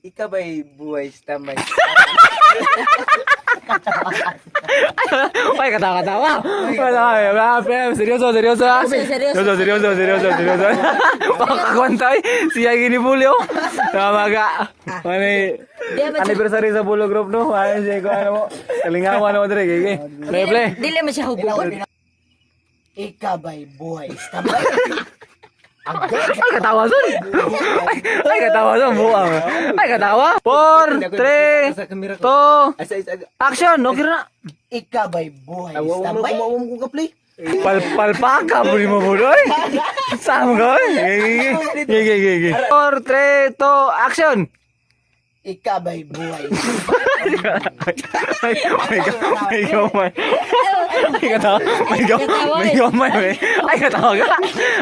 Ikaw ba'y buhay tambay? Ay, katawa, katawa. Wala, wala, seryoso, seryoso ha. Seryoso. Seryoso, seryoso, seryoso, seryoso. Pakakwantay, siya gini Julio. Tama ka. Mani, anniversary sa Bulo Group no. Ay, siya ko ano mo. Kalingawan mo dire, gigi. Play, play. Dili man siya hubog. Ikaw ba'y buhay tambay? Ay, katawa son. Ay, ay, katawa son. Buang. Ay, katawa. 4, 3, 2, Asa isa action. Okay na. Ikaw ba'y buhay Awa mo tambay? kumawa mo ka play. Palpalpaka mo mo budoy. Sama ka oy. Gigi gigi gigi. 4, 3, 2, action. Ikaw ba'y buhay? May may may gamay. Ay katawa. May gamay. May gamay. Ay katawa ka.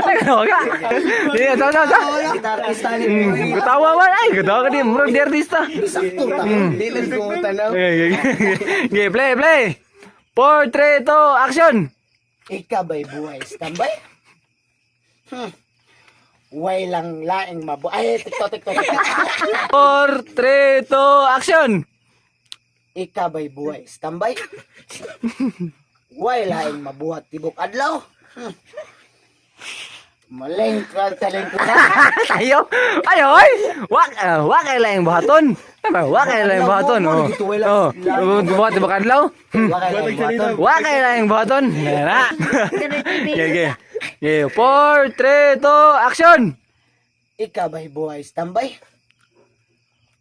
Ay katawa ka. Iya, tawa tawa. tawa. Kita artista ni. Katawa man ay katawa ka di murag di artista. Sakto ta. Di lang ko tanaw. Gigi gigi. Play play. 4, 3, 2, action. Ikaw ba'y buhay tambay? Way lang laing mabu... Ay, tiktok, tiktok, tiktok. 4, 3, 2, action. Ikaw ba'y buhay tambay? Way laing mabuhat tibok adlaw? Maling ka na. Tayo. Ay, oy. Wak, wak ay laing buhaton. Tama, wak ay laing buhaton. Oh. Oh. Buhat di ba kadlaw? Wakay laing buhaton. Wak ay laing buhaton. Na. Okay, okay. Okay, 4, 3, 2, action. Ikaw ba'y buhay tambay?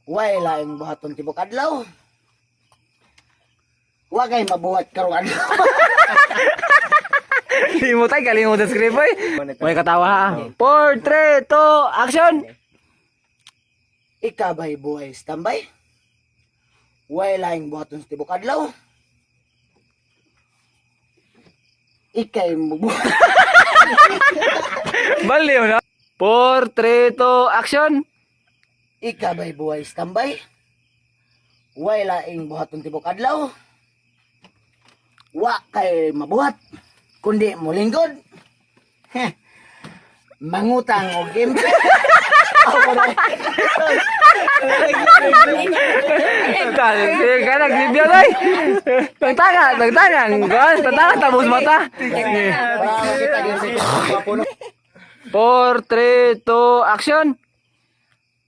Way laing buhaton tibok adlaw? Wakay mabuhat karong adlaw. Limot ay kalimot sa script oy. May katawa ha. 4, 3, 2, action. Ikaw ba'y buhay tambay? Way laing buhaton sa tibok adlaw? Ika'y mabuhat. Baliw na. 4, 3, 2, action. Ikaw ba'y buhay tambay? Way laing buhaton tibok adlaw? Wa kay mabuhat, kundi mulinggod. Heh. Mangutang og impe. Ka naglibyan oy. Tagtanga, tagtanga. Kuan, tagtanga tapos mata. 4, 3, 2, action.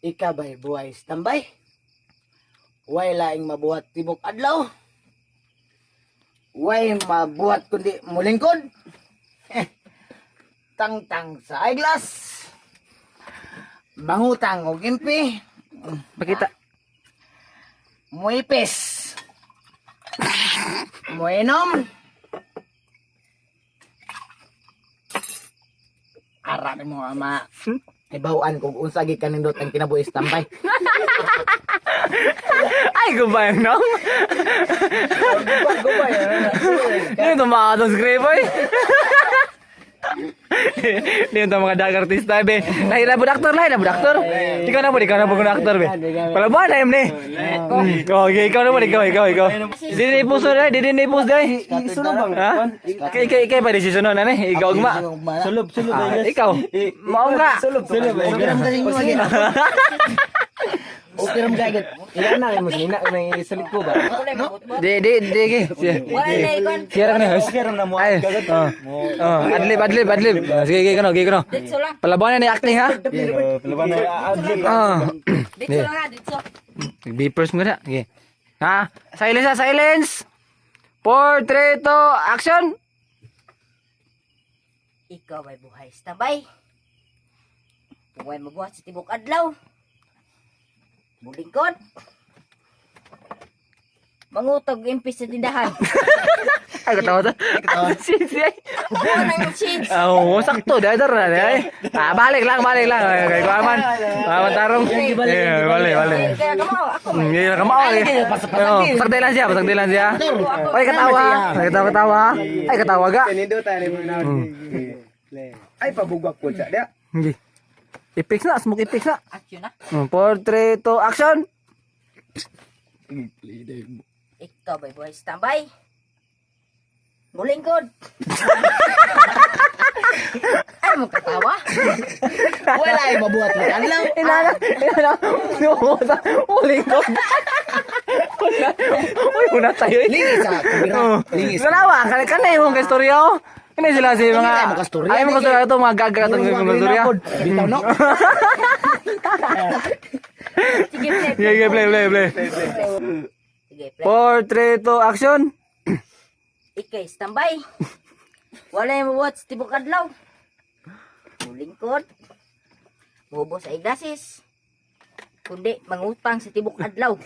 Ikaw ba'y buhay tambay? Way laing mabuhat tibok adlaw? Way mabuhat kundi mulingkod? Heh. Tangtang sa eyeglass. Mangutang og impi. Pakita. Muipis. Muinom. Ara ni mo ama. Ibawaan kung unsa gi kanindot ang kinabuhi tambay. Ay, gubay no? Gubay. Hindi ito makakatong script, oy. Hindi ito mga dag artista, be. Lahi na po aktor, lahi na po aktor. Ikaw na po, ikaw na po kung aktor, be. Palaban na, ni. Oh, okay, ikaw na po, ikaw, ikaw, ikaw. Di na ipuso na, di na ipuso na. Isulo bang? Ha? Kay kay kay pa desisyon na ni, ikaw ugma. Sulob, sulob. Ah, ikaw. Maong ka. Sulob, sulob. Okay ram gagit. Ilan na mo sinina na isulit ko ba? Di di di gi. Wala na ikon. Sierra ka ni. Okay ram na mo. Ay. Oh. Oh, adlib, adlib, adlib. Sige, sige, kano, sige, kano. Ditso lang. Palaban na ni acting ha. Palaban na adlib. Ah. Ditso lang ha, ditso. Beepers mo na. Sige. Ha? Silence ha, silence. 4, 3, 2, action. Ikaw ay buhay tambay. Buhay mabuhat sa tibok adlaw. Mulingkod. Mangutog impis sa tindahan. Ay, katawa to. Si, si. Buwan ang shades. Oh, sakto. Dahil na. Dahil. Ah, balik lang, balik lang. Ay, kay Kuaman. Kuaman tarong. Eh, balik, balik. Kaya kamao ako. Hindi na kamao. Oh, pasagdilan siya, pasagdilan siya. Ay, katawa. Ay, katawa, katawa. Ay, katawa ga. Kanindot ani mo na. Ay pabugak ko siya. Dia. Hindi. I-fix na, smoke i-fix na. Action na. 4, 3, 2, action! Ikaw ba'y buhay tambay? Mulingkod. Ay mo katawa? Wala ay mabuhat mo adlaw. Inana, inana. Mulingkod. Uy, una tayo eh. Lingis sa kubira. Lingis. Dalawa, kanay kanay mong kastorya oh. Kanay sila si mga Ay, mo kastorya. Ay mo kastorya ito mga gaga atong kastorya. Bitaw no. Sige, play. Yeah, yeah, play, play, play. Sige, play. 4, 3, 2, action. Ikay, standby. Wala yung mabuhat sa tibok adlaw. Mulingkod. Mubo sa iglasis. Kundi, mangutang sa tibok adlaw.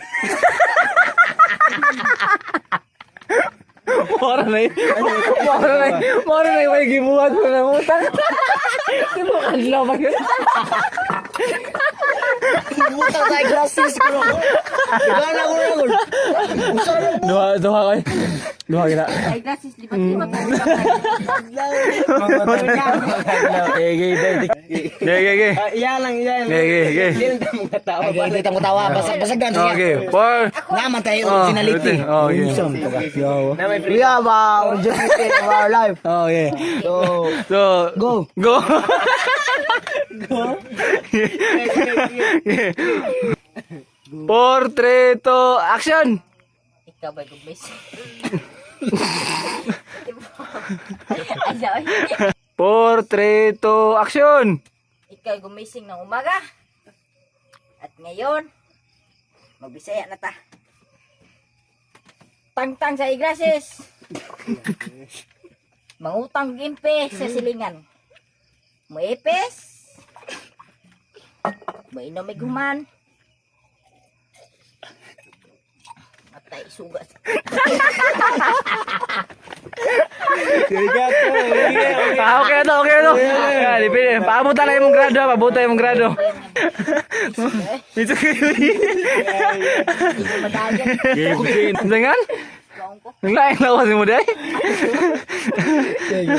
Mora na eh. Mora na eh. Mora na eh. May gibuhat mo na utang. Di mo kadlaw ba yun? Butang sa eyeglasses ko. Gana ko na. Usa na. Duha, duha ko eh. Duha kita. Eyeglasses, libat-libat. Gay, gay, gay. Iya lang, iya lang. Gay, gay, gay. Ay, di tamo tawa. Basag basag dan siya. Okay, four. Naman tayo Oh, originality. oh, okay. Unsa man to ka? We have originality of our life. Okay. So, So, go. Go. Go. 4, 3, 2, action! Ikaw ba'y gumis? Ay, sorry. 4, 3, 2, action! Ika'y gumising ng umaga. At ngayon, magbisaya na ta. Tangtang sa iglasis. Mangutang gimpe sa silingan. Muipis. Mainom may guman. Atay sugas. Ah, okay na to, okay na to. Yan, ipili. Paabutan na imong grado, ah, paabot na imong grado. Ito kayo. Hindi ko madagan. Jangan? Kaon ko. Lain lawas mo day.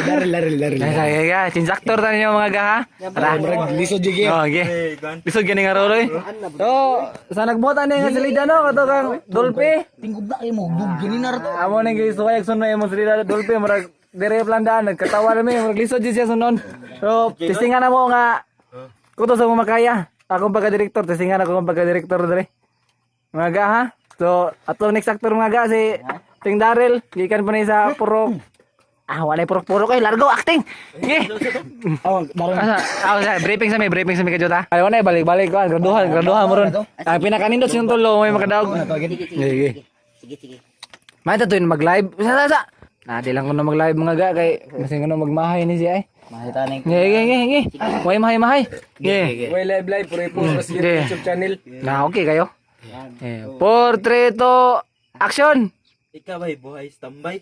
Daril, daril, daril. Ay, ay, ay, chinsaktor tayo mga gaha. Tara. Murag lisod jud Oh, okay. Lisod gani nga roloy. So, sa nagbuhat ani nga silida no kato kang Dolpe. Tingog na kayo mo. Dug gini na rato. Amo ning gisuway sunoy imong silida Dolpe murag dire plandaan nagkatawa na mi murag lisod jud siya sunon. So, testingan na mo nga kuto sa mo makaya. Akong pagka-direktor, testingan ako akong pagka-direktor dire. Mga ga ha. So, ato next actor mga ga si Ting Daryl, gikan pa ni sa Purok. Ah, wala purok-purok eh, largo acting. Sige. Oh, daril. Asa? Ah, sa briefing sa mi kajota. Ayaw na balik-balik ko, graduhan, graduhan mo ron. Ang pinakanindot siyang tulo, may makadaog. Sige, sige, Sige. sige. Sige, sige. May tatuin mag-live. Sa sa sa. Na, di lang ko na mag-live mga ga kay masin ko na magmahay ni siya ay. Makita na Ge ge ge ge. Way mahay mahay. Ge. Way live live, puro i-post sa Ge. YouTube channel. Na okay kayo. Eh, 4 3 2 action. Ikaw ay buhay standby.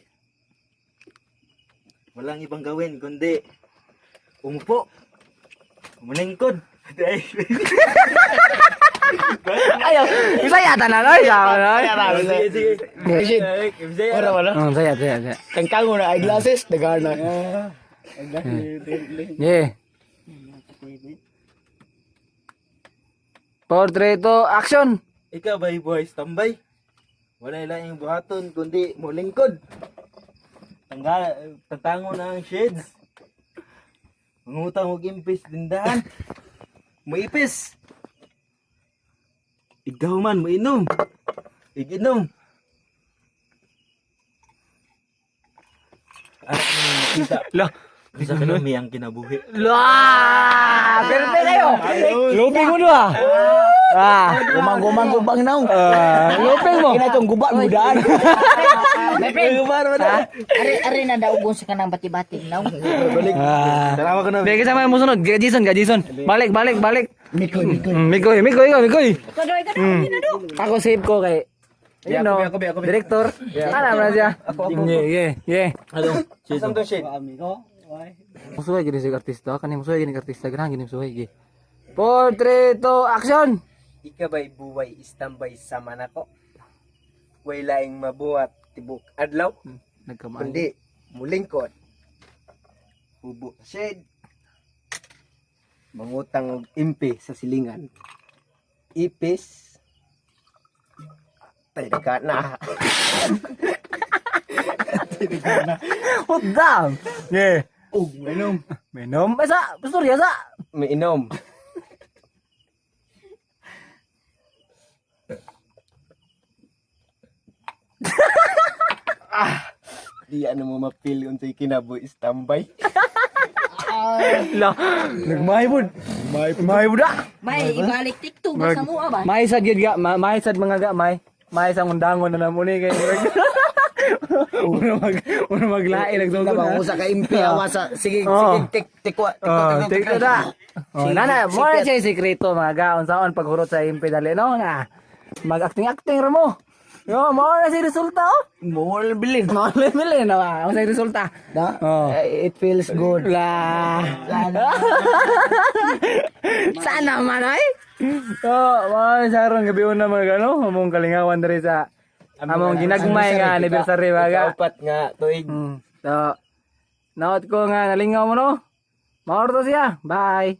Walang ibang gawin kundi umupo. Umuningkod. Ayaw, Bisaya tanan oy. Sige, sige. Shit. Ora wala. Saya saya saya. Kangkang na eyeglasses, dagana. Ge. 4 3 2 action. Ikaw ay buhay standby. Wala laing buhaton kundi mulingkod. Tanggal, tatango na ang shades. Mangutang og impis dindahan. Muipis. Ikaw man muinom. Iginom. Ah, nakita. Lah, Sa kanami ang kinabuhi. Lah, perfect kayo. Luping mo doa. Ah, Gumang-gumang gubang naong. ah, luping mo. Kina tong guba mudaan. My friend. Ari ari na daugon sa kanang bati-bati naw. Ah. Salamat ko na. Bigay sa mga musunod, Ga Jason, ga Jason. Balik, balik, balik. Mikoy, mikoy. Mikoy, mikoy, ikaw, mikoy. Ikaw daw, ikaw daw, ikaw daw. Ako save ko kay you know, director. Alam na siya. Yeah, yeah, yeah. Ano? Jason. Shade. Musuhay gini si artista, kani musuhay gini artista, ganahan gini musuhay gi. 4 3 2 action. Ikaw ba'y buhay standby sa manako? Way laing mabuhat tibok adlaw, Nagkamali. kundi mulingkod. Hubo sa shade. Mangutang og impi sa silingan. Ipis. Teka na. What damn? Yeah. Ug mainom. Minom. Asa, pastorya sa. Miinom. Ah, di ano mo mapili unsay kinabuhi standby. La, nagmahay pod. Nagmahay pod ah. May ibalik TikTok ba sa mua ba? May sad gyud ga, may sad mga ga, may. May sa undangon na namo ni kay una maglae nagsugod. Wala ba usa ka MP awa sa sige Oo. sige tik tikwa Oh, tikwa take to da. Oh, nana, mo na siya yung sikreto mga ga, unsaon paghurot sa MP dali no na. Mag-acting-acting ra mo. Yo, mo na siya resulta oh. Mo wala bilin. Mo na bilin na ba? Unsa yung resulta? Da? Oh. Eh, it feels good. La. Sana man ay. Oh, mo sa aron gabi una mga ano, among kalingawan diri sa among ginagmay nga anniversary mga ga. Ikaapat nga tuig. So, naot ko nga nalingaw mo no. Maor to siya. Bye.